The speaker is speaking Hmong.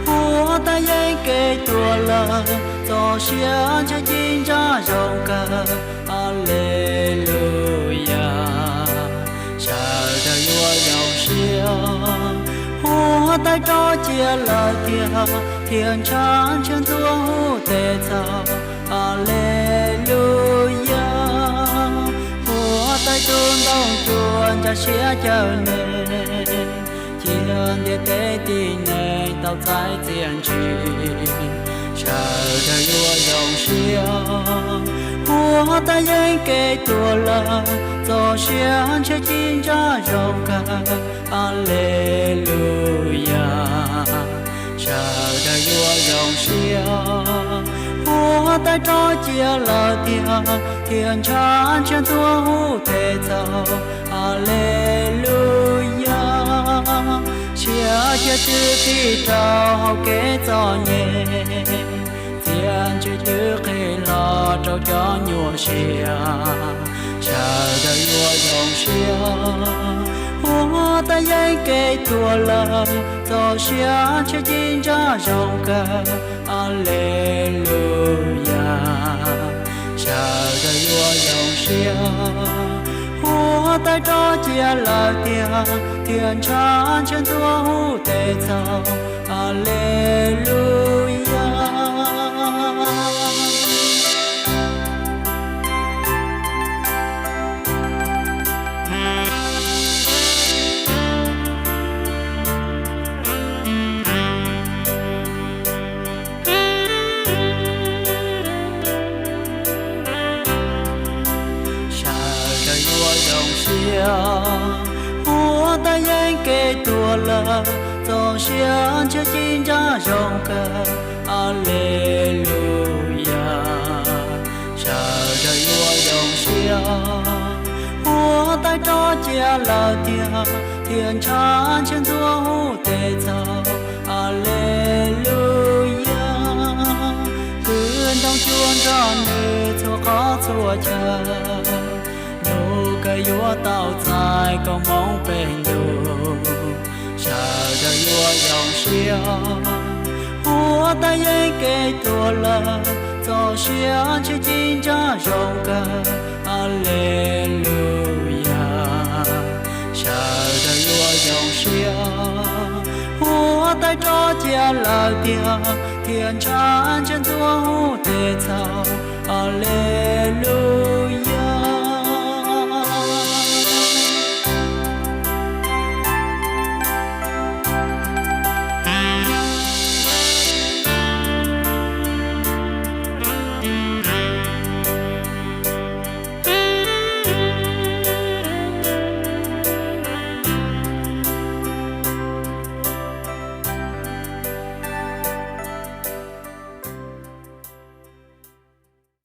Huab tais yeej kev tuag lawm, txoj sia ntshe ci ntsa zoo kawg. Aleluyas, sawv daws yuav zoo siab. Huab tais rov cia lawm tiag, thiab ntshav ntshiab ntxuav hu tes txhaum. Aleluyas, huab tais tus ntoo cuam ntsa siab caw nws, cia ntiaj teb tib neeg tau txais txiaj ntsig. Sawv daws yuav zoo siab. Huab tais yeej kev tuag lawm, txoj sia ntshe ci ntsa zoo kawg. Aleluyas, sawv daws yuav zoo siab. Huab tais rov cia lawm tiag, thiab ntshav ntshiab ntxuav hu tes txhaum. Aleluyas, siab cia cwj pwm rau hauv kev txom nyem, txiaj ntsig cwj qhib hlo rau cov nyuaj siab. Sawv daws yuav zoo siab. Huab tais yeej kev tuag lawm, txoj sia ntshe ci ntsa zoo kawg. Aleluyas, sawv daws yuav zoo siab. Huab tais rov cia lawm tiag, thiab ntshav ntshiab ntxuav hu tes txhaum. Aleluyas. Sawv daws yuav zoo siab. Huab tais yeej kev tuag lawm, txoj sia ntshe ci ntsa zoo kawg. Aleluyas, sawv daws yuav zoo siab. Huab tais rov cia lawm tiag, thiab ntshav ntshiab ntxuav hu tes txhaum. Aleluyas, kwv ntoo cuam nrog nws txhua qhov txhua chaw, nws kawg yuav tau txais koob hmoov peb ntus. Sawv daws yuav zoo siab. Huab tais yeej kev tuag lawm, txoj sia ntshe ci ntsa zoo kawg. Aleluyas, sawv daws yuav zoo siab. Huab tais rov cia lawm tiag, thiab ntshav ntshiab ntxuav hu tes